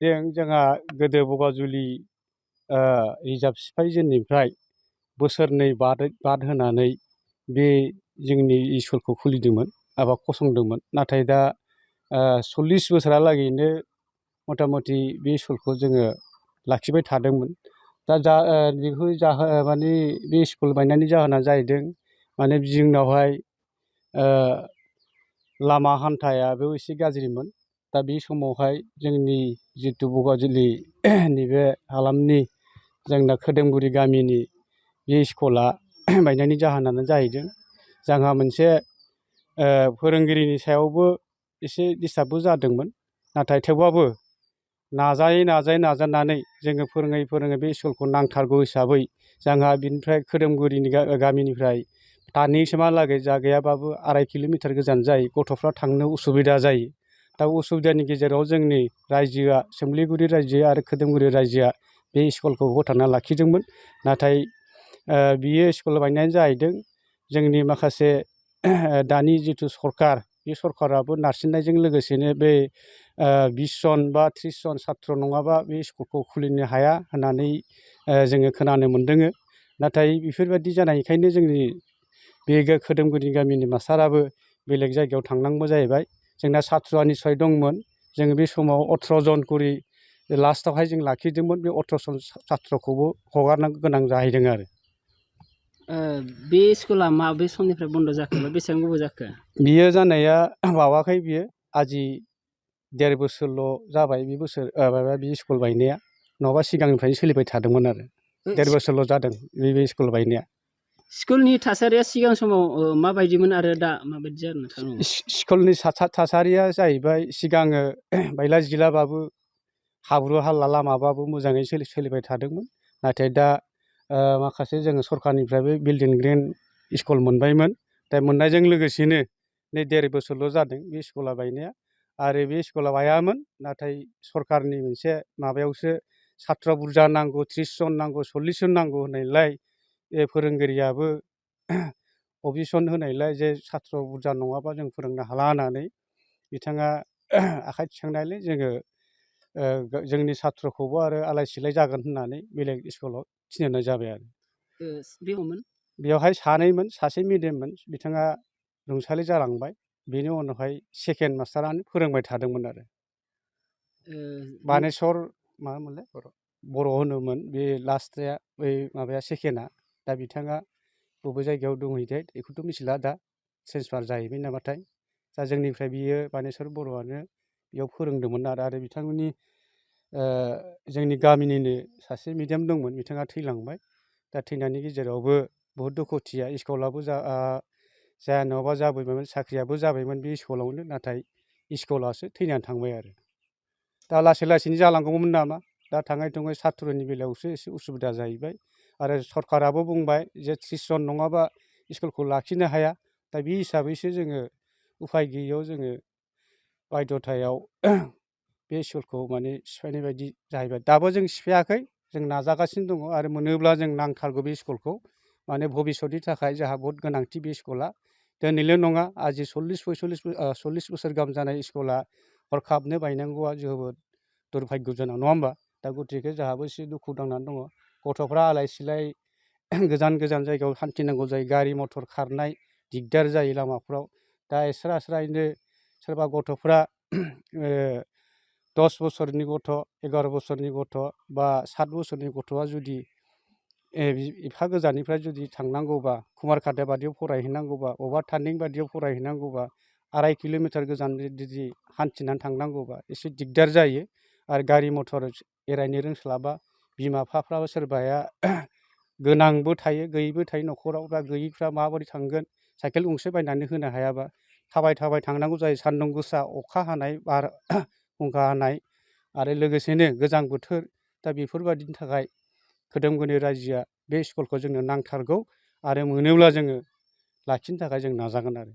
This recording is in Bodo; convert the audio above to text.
जोंहा गोदो बगाजुलि रिजार्भ सिफायजेननायनिफ्राय बोसोरनै बाद होनानै बे जोंनि स्कुलखौ खुलिदोंमोन एबा फसंदोंमोन। नाथाय दा 40 बोसोरहालागैनो मथा मथि बे स्कुलखौ जोङो लाखिबाय थादोंमोन। दा बेखौ माने बे स्कुल बायनायनि जाहोना जाहैदों माने जोंनावहाय लामा हान्थायाबो एसे गाज्रिमोन। दा बे समावहाय जोंनि जितु बगाजुलि नैबे हालामनि जोंना खोदोमगुरि गामिनि बे स्कुला बायनायनि जाहोनानो जाहैदों जोंहा मोनसे फोरोंगिरिनि सायावबो एसे डिस्टार्बबो जादोंमोन। नाथाय थेवबाबो नाजानानै जोङो फोरोङै बे स्कुलखौ नांथारगौ हिसाबै जोंहा बिनिफ्राय खोदोमगुरिनि गामिनिफ्राय दानिसिमहालागै जा गैयाबाबो 2.5 किल'मिटार गोजान जायो। गथ'फ्रा थांनो उसुबिदा जायो। दा उसुबिदानि गेजेराव जोंनि रायजोआ सोमलिगुरि रायजो आरो खोदोमगुरि रायजोआ बे स्कुलखौ फोथांना लाखिदोंमोन। नाथाय बियो स्कुल बायनायानो जाहैदों जोंनि माखासे दानि जिथु सरकार, बे सरकाराबो नारसिननायजों लोगोसेनो बे 20 जन बा 30 जन सात्र नङाबा बे स्कुलखौ खुलिनो हाया होननानै जोङो खोनानो मोन्दों। नाथाय बेफोरबायदि जानायखायनो जोंनि बे खोदोमगुरि गामिनि मास्टाराबो बेलेग जायगायाव थांनांगौ जाहैबाय। जोंना सात्र'आ निस्सय दंमोन। जोङो बे समाव 18 जन करि लास्टआवहाय जों लाखिदोंमोन। बे 18 जन सात्र'खौबो हगारनांगौ गोनां जाहैदों आरो। बे स्कुला माबे समनिफ्राय बन्द' जाखो बा बेसेबां गोबाव जाखो? बियो जानाया बावाखै। बियो आजि 1.5 बोसोरल' जाबाय बे स्कुल बायनाया। नङाबा सिगांनिफ्रायनो सोलिबाय थादोंमोन आरो 1.5 बोसोरल' जादों बे स्कुल बायनाया। स्कुलनि थासारिया सिगां समाव माबायदिमोन आरो दा माबायदि जादों नोंथां? स्कुलनि थासारिया जाहैबाय सिगाङो बायला जिलाबाबो हाब्रु हाला लामाबाबो मोजाङै सोलिबाय थादोंमोन। नाथाय दा माखासे जोङो सरकारनिफ्रायबो बिल्डिं ग्रेन स्कुल मोनबायमोन। दा मोननायजों लोगोसेनो नै 1.5 बोसोरल' जादों बे स्कुला बायनाया। आरो बे स्कुला बायामोन। नाथाय सरकारनि मोनसे माबायावसो सात्र बुरजा नांगौ, 30 जन नांगौ, 40 जन नांगौ होननायलाय फोरोंगिरियाबो अबजेक्सन होनायलाय जे सात्र बुरजा नङाबा जों फोरोंनो हाला होननानै बिथाङा आखाइ थिखांनायलाय जोङो जोंनि सात्रखौबो आरो आलाय सिलाय जागोन होननानै बेलेग स्कुलाव थिनहरनाय जाबाय आरो। बेवहाय सानैमोन, सासे मेडाममोन, बिथाङा रुंसारि जालांबाय। बेनि उनावहाय सेकेन्ड मास्टारानो फोरोंबाय थादोंमोन आरो। बानेस्वर माबामोनलाय बर' होनोमोन बे लास्टआ, बै माबाया सेकेन्डआ। दा बिथाङा बबे जायगायाव दंहैथाय बेखौथ' मिथिला, दा ट्रेन्सफार जाहैबाय नामाथाय। दा जोंनिफ्राय बियो बानेस्वर बर'आनो बेयाव फोरोंदोंमोन आरो बिथांमोननि जोंनि गामिनिनो सासे मेडाम दंमोन, बिथाङा थैलांबाय। दा थैनायनि गेजेरावबो बहुद दुखुथिया। स्कुलाबो जाया नङाबा जाबायमोन, साख्रियाबो जाबायमोन बे स्कुलावनो। नाथाय स्कुलासो थैनानै थांबाय आरो। दा लासै लासैनो जालांगौमोन नामा। दा थाङै थुङै सात्र'नि बेलायावसो एसे उसुबिदा जाहैबाय। आरो सरकाराबो बुंबाय जे 30 जन नङाबा स्कुलखौ लाखिनो हाया। दा बे हिसाबैसो जोङो उफाय गैयैयाव जोङो बायध'थायाव बे स्कुलखौ माने सिफायनाय बायदि जाहैबाय। दाबो जों सिफायाखै, जों नाजागासिनो दङ। आरो मोनोब्ला जों नांथारगौ बे स्कुलखौ। माने भबिसतनि थाखाय जोंहा बहुद गोनांथि बे स्कुला। दिनैल' नङा, आजि 40 बोसोर गाहाम जानाय स्कुला हरखाबनो बायनांगौआ जोबोद दुर्भाग्यजनक, नङा होमबा? दा गतिके जोंहाबो एसे दुखु नांनानै दङ। गथ'फ्रा आलाय सिलाय गोजान गोजान जायगायाव हान्थिनांगौ जायो। गारि मथर खारनाय दिगदार जायो लामाफ्राव। दा एस्रायैनो सोरबा गथ'फ्रा 10 बोसोरनि गथ', 11 बोसोरनि गथ' बा 7 बोसोरनि गथ'आ जुदि एफा गोजाननिफ्राय जुदि थांनांगौबा, कुमारघाटा बादियाव फरायहैनांगौबा, बबेबा टार्निं बादियाव फरायहैनांगौबा, 2.5 किल'मिटार गोजान जुदि हान्थिनानै थांनांगौबा एसे दिगदार जायो। आरो गारि मथर एरायनो रोंस्लाबा, बिमा बिफाफ्राबो सोरबाया गोनांबो थायो, गैयैबो थायो न'खराव। दा गैयैफ्रा माबोरै थांगोन, साइकेल गंसे बायनानै होनो हायाबा थाबाय थांनांगौ जायो। सान्दुं गोसा, अखा हानाय, बारहुंखा हानाय आरो लोगोसेनो गोजां बोथोर। दा बेफोरबायदिनि थाखाय खोदोमगुरि रायजोआ बे स्कुलखौ जोंनो नांथारगौ। आरो मोनोब्ला जोङो लाखिनो थाखाय जों नाजागोन आरो।